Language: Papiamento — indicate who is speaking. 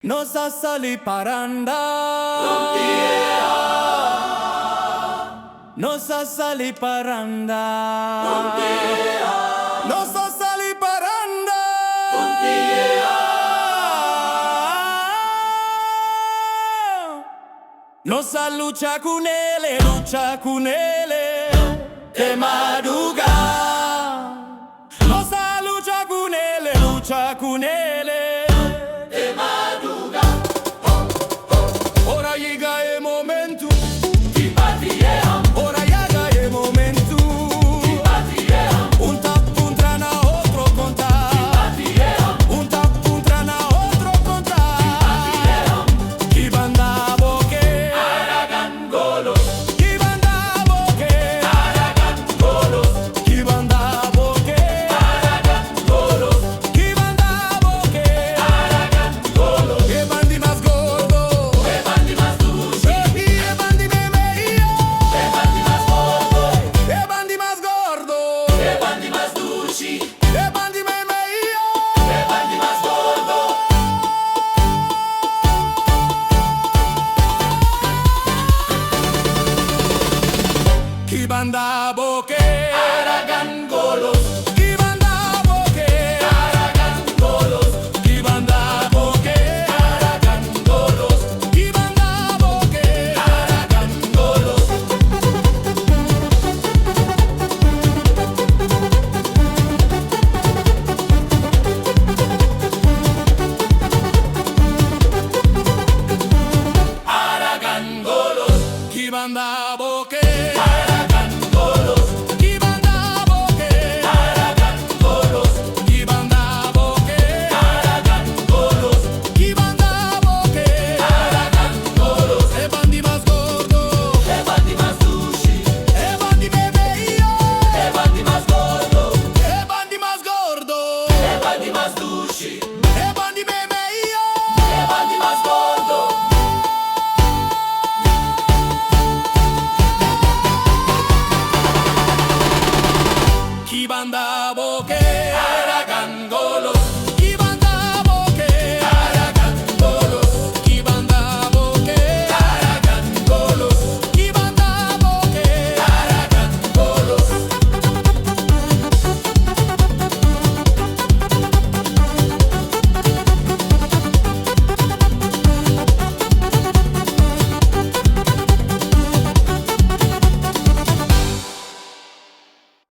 Speaker 1: Nos a sali paranda. Nos a sali paranda. Nos a sali paranda. Nos a lucha kunele, lucha kunele te madruga. Nos a lucha kunele, lucha kunele te madruga. Ora yega e momento di patria. Ora yega e momento di patria. Un ta puntra na otro kon ta. Un ta puntra na otro kon ta. Ki banda bo ke. Ki banda bo ke. Ki banda bo ke. Ki banda bo ke. E band'i mas gordo. E band'i meimei. E band'i mas gordo. E band'i meimei. Ki banda bo ke. Ki banda bo ke. Ki banda bo ke. Ki banda bo ke. Ki banda.